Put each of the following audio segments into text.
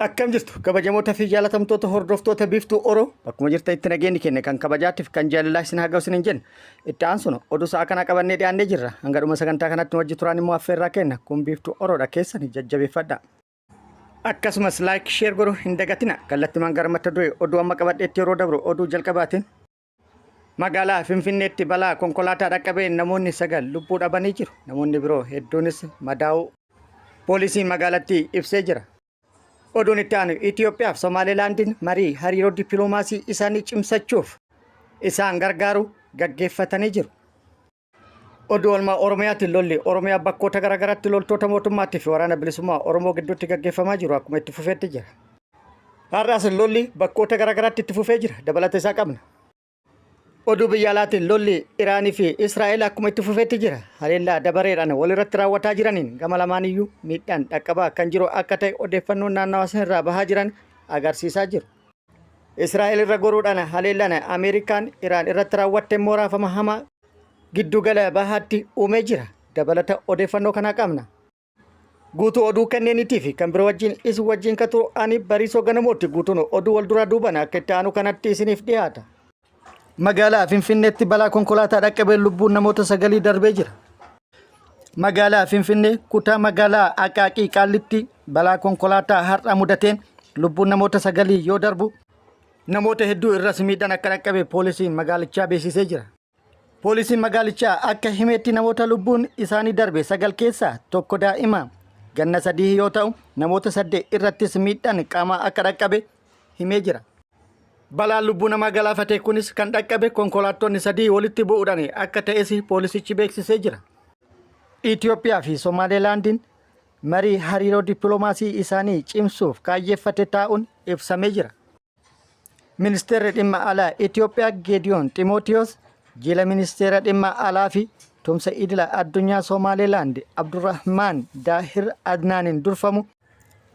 Akkam jirtu kabajamoota fi jaalatamtoota hordoftoota Biiftuu Oro, bakkuma jirtanitti nageenyi keenya kan kabajaatiif kan jaalalaa isin haa ga'u isiniin jenna. Itti aansuun oduu sa'a kanaa qabannee dhiyaannee jirra. Hanga dhuma sagantaa kanatti nu wajji turaan immoo affeerraa kenna. Kun Biiftuu Oroodha, keessan jajjabeeffadha. Akkasumas like, share godhuu hin dagatina. Kallattimaan gara mata duree oduu amma qabadheetti yeroo dabru, oduu jalqabaatiin. Magaalaa Finfinneetti balaa konkolaataa dhaqqabeen namoonni 9 lubbuu dhabanii jiru. Namoonni biroo hedduunis madaa'uu poolisiin magaalattii ibsee jira. Oduun itti aanu, Itoophiyaa fi Somaalilaandiin marii hariiroo dippiloomaasii isaanii cimsachuuf isaan gargaaru gaggeeffatanii jiru. Oduu oolmaa Oromiyaatiin, lolli Oromiyaa bakkoota garaagaraatti loltoota mootummaatii fi Waraana Bilisummaa Oromoo gidduutti gaggeeffamaa jiru akkuma itti fufeetti jira. Har'as lolli bakkoota garaagaraatti itti fufee jira. Dabalata isaa qabna. Oduu biyya alaatiin, lolli Iraanii fi Israa'el akkuma itti fufeetti jira. Haleellaa dabareedhaan walirratti raawwataa jiraniin gama lamaaniyyuu miidhaan dhaqqabaa kan jiru akka ta'e odeeffannoon naannawa sanarraa bahaa jiran agarsiisaa jiru. Israa'el irra goruudhaan haleellaan Ameerikaan Iraan irratti raawwatte immoo raafama hamaa giddugala bahaatti uumee jira. Dabalata odeeffannoo kanaa qabna. Guutuu oduu kenneeniitii fi kan biroo wajjin isin wajjin kan turu ani Bariisoo Ganamooti. Guutuun oduu wal duraa duuban akka itti aanu kanatti isiniif dhiyaata. Magaalaa Finfinneetti balaa konkolaataa dhaqqabeen lubbuun namoota 9 darbee jira. Magaalaa Finfinnee, kutaa magaalaa Aqaaqii Qaallitti balaa konkolaataa har'a mudateen lubbuun namoota 9 yoo darbu, namoota hedduu irras miidhaan akka dhaqqabe poolisiin magaalichaa beeksisee jira. Poolisiin magaalichaa akka himetti, namoota lubbuun isaanii darbe 9 keessaa tokko daa'ima ganna 3 yoo ta'u, namoota 8 irrattis miidhaan qaamaa akka dhaqqabe himee jira. Balaan lubbuu namaa galaafate kunis kan dhaqqabe konkolaattonni 3 walitti bu'uudhaan akka ta'es poolisichi beeksisee jira. Itoophiyaa fi Somaalilaandiin marii hariiroo dippiloomaasii isaanii cimsuuf kaayyeeffate taa'uun ibsamee jira. Ministeerri Dhimma Alaa Itoophiyaa Geediyoon Ximootiyoos jila Ministeera Dhimma Alaa fi Tumsa Idila Addunyaa Somaalilaand Abdurrahmaan Daahir Adnaaniin durfamu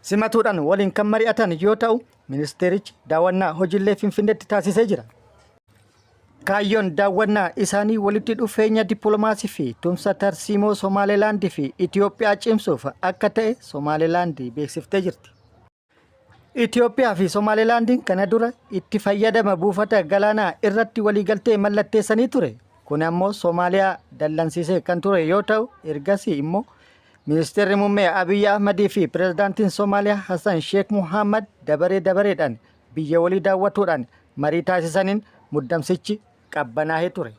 simatuudhaan waliin kan mari'atan yoo ta'u, ministeerichi daawwannaa hojiilee Finfinneetti taasisee jira. Kaayyoon daawwannaa isaanii walitti dhufeenya dippiloomaasii fi tumsa tarsiimoo Somaalilaand fi Itoophiyaa cimsuuf akka ta'e Somaalilaand beeksiftee jirti. Itoophiyaa fi Somaalilaandiin kana dura itti fayyadama buufata galaanaa irratti waliigaltee mallatteessanii ture. Kun ammoo Somaaliyaa dallansiisee kan ture yoo ta'u, ergasii immoo Ministeerri Muummee Abiyyi Ahmadii fi Pirezidaantiin Somaaliyaa Hassan Sheek Muhammad dabaree dabareedhaan biyya walii daawwatuudhaan marii taasisaniin muddamsichi qabbanaa'ee ture.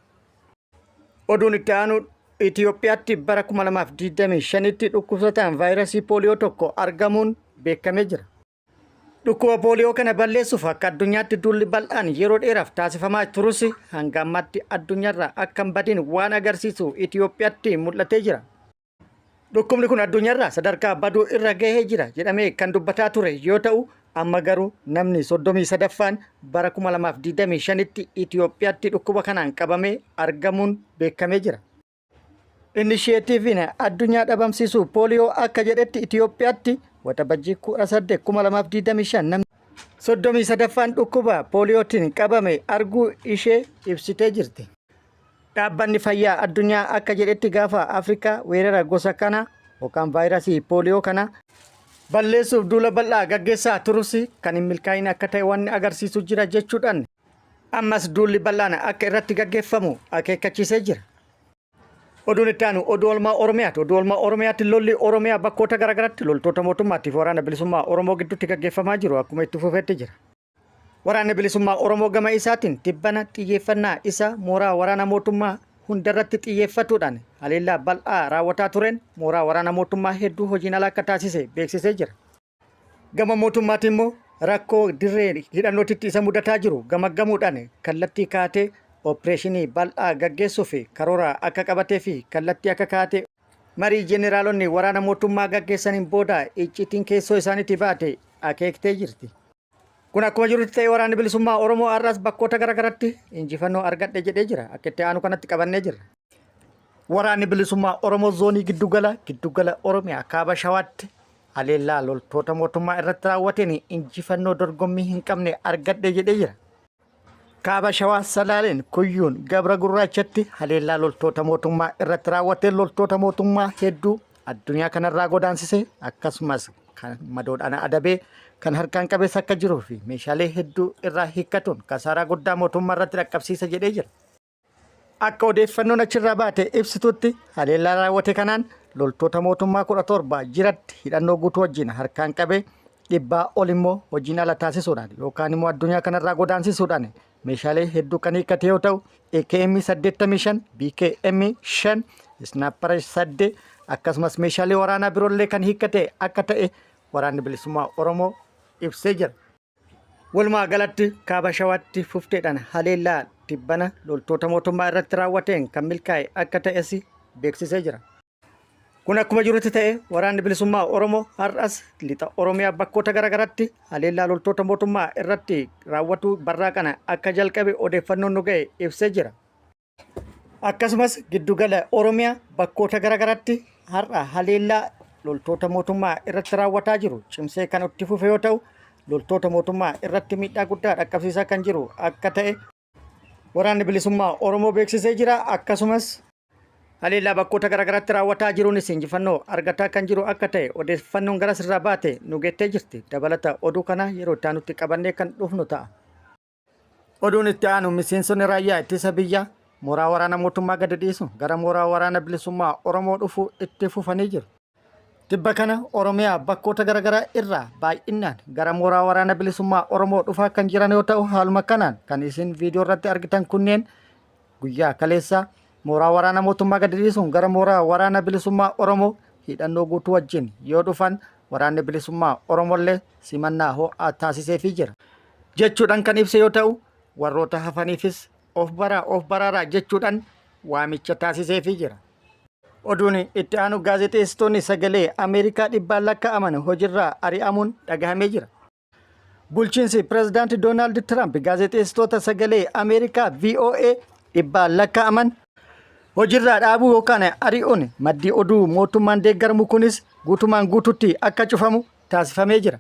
Oduun itti aanu, Itoophiyaatti bara 2025tti dhukkubsataan vaayirasii pooliyoo tokko argamuun beekamee jira. Dhukkuba pooliyoo kana balleessuuf akka addunyaatti duulli bal'aan yeroo dheeraaf taasifamaa turus, hanga ammaatti addunyaarraa akka hin badin waan agarsiisu Itoophiyaatti mul'atee jira. Dhukkubni kun addunyaarraa sadarkaa baduu irra gahee jira jedhamee kan dubbataa ture yoo ta'u, amma garuu namni 33ffaan bara 2025tti Itoophiyaatti dhukkuba kanaan qabamee argamuun beekamee jira. Inisheetiiviin addunyaa dhabamsiisuu pooliyoo akka jedhetti, Itoophiyaatti Waxabajjii 18 2025 namni 33ffaan dhukkuba pooliyootiin qabame arguu ishee ibsitee jirti. Dhaabbanni Fayyaa Addunyaa akka jedhetti, gaafa Afrikaa weerara gosa kana yookaan vaayirasii pooliyoo kana balleessuuf duula bal'aa gaggeessaa turus kan hin milkaa'in akka ta'e wanni agarsiisu jira jechuudhaan, ammas duulli bal'aan akka irratti gaggeeffamu akeekkachiisee jira. Oduun itti aanu oduu oolmaa Oromiyaati. Oduu oolmaa Oromiyaatti, lolli Oromiyaa bakkoota garaagaraatti loltoota mootummaatti fi Waraana Bilisummaa Oromoo gidduutti gaggeeffamaa jiru akkuma itti fufeetti jira. Waraanni Bilisummaa Oromoo gama isaatiin tibbana xiyyeeffannaa isaa mooraa waraana mootummaa hundarratti xiyyeeffatuudhaan haleellaa bal'aa raawwataa tureen mooraa waraana mootummaa hedduu hojiin ala akka taasise beeksisee jira. Gama mootummaatiin immoo rakkoo dirree hidhannootitti isa mudataa jiru gamaggamuudhaan kallattii kaatee opereeshinii bal'aa gaggeessuuf karoora akka qabatee fi kallattii akka kaatee marii jeneraalonni waraana mootummaa gaggeessaniin booda icciitiin keessoo isaaniitti baate akeektee jirti. Kun akkuma jirutti ta'e, Waraanni Bilisummaa Oromoo har'as bakkoota garaagaratti injifannoo argadhe jedhee jira. Akka itti aanu kanatti qabannee jirra. Waraanni Bilisummaa Oromoo zoonii giddugala giddugala Oromiyaa kaaba Shawaatti haleellaa loltoota mootummaa irratti raawwateen injifannoo dorgommii hin qabne argadhe jedhee jira. Kaaba Shawaa, Salaaleen, Kuyyuun, Gabra Gurraachatti haleellaa loltoota mootummaa irratti raawwateen loltoota mootummaa hedduu addunyaa kanarraa godaansise, akkasumas kan madoodhaan adabee kan harkaan qabes akka jiruu fi meeshaalee hedduu irraa hiikkatuun kasaaraa guddaa mootummaa irratti dhaqqabsiisa jedhee jira. Akka odeeffannoon achirraa baate ibsitutti haleellaa raawwate kanaan loltoota mootummaa 17 jiratti hidhannoo guutuu wajjin harkaan qabee dhibbaa ol immoo hojiin ala taasisuudhaan yookaan immoo addunyaa kanarraa godaansisuudhaan meeshaalee hedduu kan hiikkate yoo ta'u AKM 85, BKM 5, Isnaappara 8 akkasumas meeshaalee waraanaa biroollee kan hiikkate akka ta'e waraanni bilisummaa Oromoo ibsee jira. Walumaa galatti kaaba Shawaatti fufteedhaan haleellaa tibbana loltoota mootummaa irratti raawwateen kan milkaa'e akka ta'es beeksisee jira. Kun akkuma jirutti ta'e waraanni bilisummaa Oromoo har'as lixa Oromiyaa bakkoota garaagaraatti haleellaa loltoota mootummaa irratti raawwatuu barraa kana akka jalqabe odeeffannoon nu ga'e ibsee jira. Akkasumas giddugala Oromiyaa bakkoota garaagaraatti har'a haleellaa loltoota mootummaa irratti raawwataa jiru cimsee kan itti fufe yoo ta'u loltoota mootummaa irratti miidhaa guddaa dhaqqabsiisaa kan jiru akka ta'e waraanni bilisummaa Oromoo beeksisee jira. Akkasumas haleellaa bakkoota garaagaraatti raawwataa jiruunis injifannoo argataa kan jiru akka ta'e odeeffannoon gara sirraa baate nu geettee jirti. Dabalata oduu kana yeroo itti aanutti qabannee kan dhufnu ta'a. Oduun itti aanu miseensonni raayyaa ittisa biyyaa mooraa waraana mootummaa gadi dhiisuun gara mooraa waraana bilisummaa Oromoo dhufuu itti fufanii jiru. Tibba kana Oromiyaa bakkoota garaagaraa irraa baay'inaan gara mooraa waraana bilisummaa Oromoo dhufaa kan jiran yoo ta'u haaluma kanaan kan isin viidiyoo irratti argitan kunneen guyyaa kaleessaa mooraa waraana mootummaa gadi dhiisuun gara mooraa waraana bilisummaa Oromoo hidhannoo guutuu wajjin yoo dhufan waraanni bilisummaa Oromollee simannaa ho'aa taasiseefii jira. Jechuudhaan kan ibse yoo ta'u warroota hafaniifis of baraa of baraaraa jechuudhaan waamicha taasiseefii jira. Oduun itti aanu gaazexeessitoonni sagalee Ameerikaa dhibbaan lakkaa'aman hojiirraa ari'amuun dhagahamee jira. Bulchiinsi pirezidaanti Doonaald Tiraamp gaazexeessitoota sagalee Ameerikaa VOA dhibbaan lakkaa'aman hojiirraa dhaabuu yookaan ari'uun maddi oduu mootummaan deeggaramu kunis guutumaan guututti akka cufamu taasifamee jira.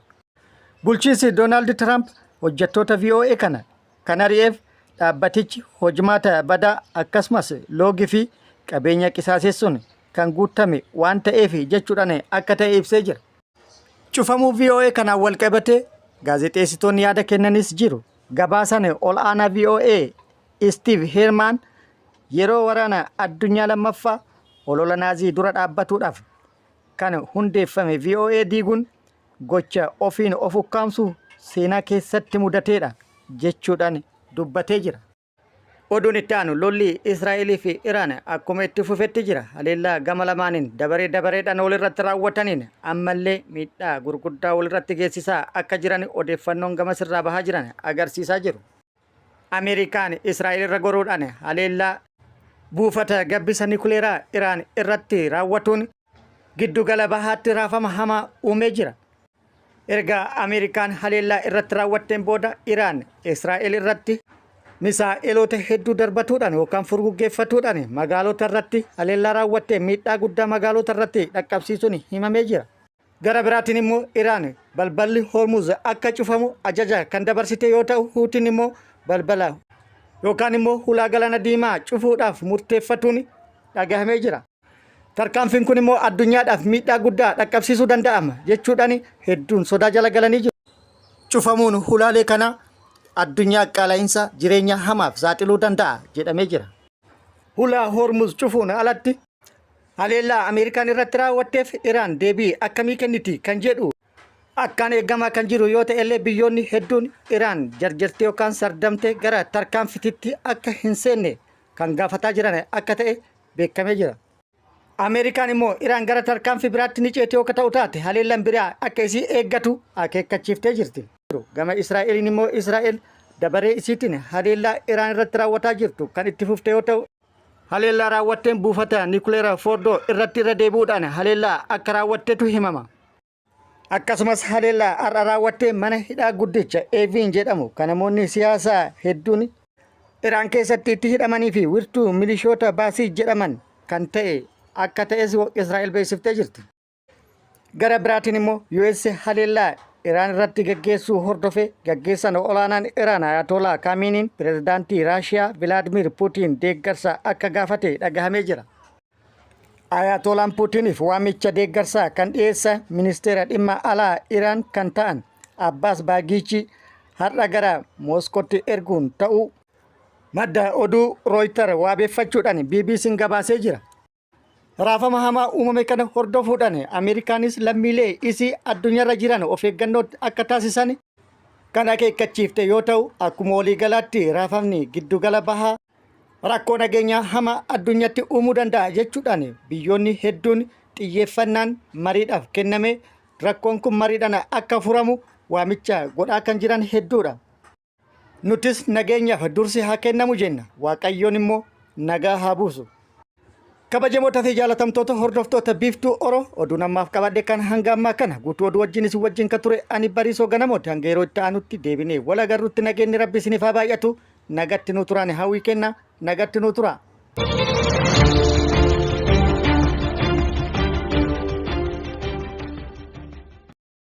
Bulchiinsi Doonaald Tiraamp hojjettoota VOA kana kan ari'eef dhaabbatichi hojmaata badaa akkasumas loogii fi qabeenya qisaasessuun kan guutame waan ta'eef jechuudhaan akka ta'e ibsee jira. Cufamuu VOA kanaan wal qabatee gaazexeessitoonni yaada kennanis jiru. Gabaasaan ol aanaa VOA Steve Herman yeroo waraana addunyaa lammaffaa olola naazii dura dhaabbatuudhaaf kan hundeeffame VOA diiguun gocha ofiin of ukkaamsu seenaa keessatti mudateedha jechuudhaan dubbatee jira. Oduun itti aanu lolli Israa'elii fi Iraan akkuma itti fufetti jira. Haleellaa gama lamaaniin dabaree dabareedhaan walirratti raawwataniin ammallee miidhaa gurguddaa walirratti geessisaa akka jiran odeeffannoon gama sirraa bahaa jiran agarsiisaa jiru. Ameerikaan Israa'el irra goruudhaan haleellaa buufata gabbisa nikuleeraa Iraan irratti raawwatuun giddugala bahaatti raafama hamaa uumee jira. Erga Ameerikaan haleellaa irratti raawwatteen booda Iraan Israa'el irratti misaa'eloota hedduu darbatuudhaan yookaan furguggeeffatuudhaan magaalota irratti haleellaa raawwattee miidhaa guddaa magaalota irratti dhaqqabsiisuun himamee jira. Gara biraatiin immoo Iraan balballi Hormuz akka cufamu ajaja kan dabarsite yoo ta'u Huutiin immoo balbala yookaan immoo hulaa galaana diimaa cufuudhaaf murteeffatuun dhagahamee jira. Tarkaanfiin kun immoo addunyaadhaaf miidhaa guddaa dhaqqabsiisuu danda'ama jechuudhaan hedduun sodaa jala galanii jiru. Cufamuun hulaalee kanaa addunyaa qaala'insa jireenya hamaaf saaxiluu danda'a jedhamee jira. Hulaa Hormuz cufuun alatti haleellaa Ameerikaan irratti raawwatteef Iraan deebii akkamii kenniti kan jedhu akkaan eegamaa kan jiru yoo ta'ellee biyyoonni hedduun Iraan jarjartee yookaan sardamtee gara tarkaanfititti akka hin seenne kan gaafataa jiran akka ta'e beekamee jira. Ameerikaan immoo Iraan gara tarkaanfii biraatti ni ceete yoo ta'u taate haleellaan biraa akka isii eeggatu akeekkachiiftee jirti. Gama Israa'eliin immoo Israa'el dabaree isiitiin haleellaa Iraan irratti raawwataa jirtu kan itti fufte yoo ta'u haleellaa raawwatteen buufata nikuleera Foordoo irratti irra deebi'uudhaan haleellaa akka raawwattetu himama. Akkasumas haleellaa har'a raawwattee mana hidhaa guddicha Eeviin jedhamu kan namoonni siyaasaa hedduun Iraan keessatti itti hidhamanii fi wirtuu milishoota baasii jedhaman kan ta'e akka ta'es Israa'el beeksiftee jirti. Gara biraatiin immoo US haleellaa Iraan irratti gaggeessuu hordofee gaggeessaan olaanaan Iraan Ayatollah Kaamiiniin pirezidaantii Raashiyaa Vilaadimir Puutiin deeggarsa akka gaafate dhagahamee jira. Ayatolaan Puutiniif waamicha deeggarsaa kan dhiyeessa ministeera dhimma alaa Iraan kan ta'an Abbaas Baagiichii har'a gara Mooskootti erguun ta'uu madda oduu Rooytar waabeeffachuudhaan BBC'n gabaasee jira. Raafama hamaa uumame kana hordofuudhaan Ameerikaanis lammiilee isii addunyaarra jiran of eeggannoo akka taasisan kan akeekkachiifte yoo ta'u, akkuma waliigalaatti raafamni giddugala bahaa rakkoo nageenyaa hamaa addunyatti uumuu danda'a jechuudhaan biyyoonni hedduun xiyyeeffannaan mariidhaaf kenname rakkoon kun mariidhaan akka furamu waamicha godhaa kan jiran hedduudha. Nutis nageenyaaf dursi haa kennamu jenna. Waaqayyoon immoo nagaa haa buusu. Kabajamoota fi jaalatamtoota hordoftoota Biiftuu Oro, oduun ammaaf qabadhe kan hanga ammaa kana. Guutuu oduu wajjin isin wajjin kan ture ani Bariisoo Ganamooti. Hanga yeroo itti aanutti deebinee wal agarrutti nageenyi Rabbi isiniif haa baay'atu. Nagatti nuu turaan hawwii kenna. Nagatti nuu tura.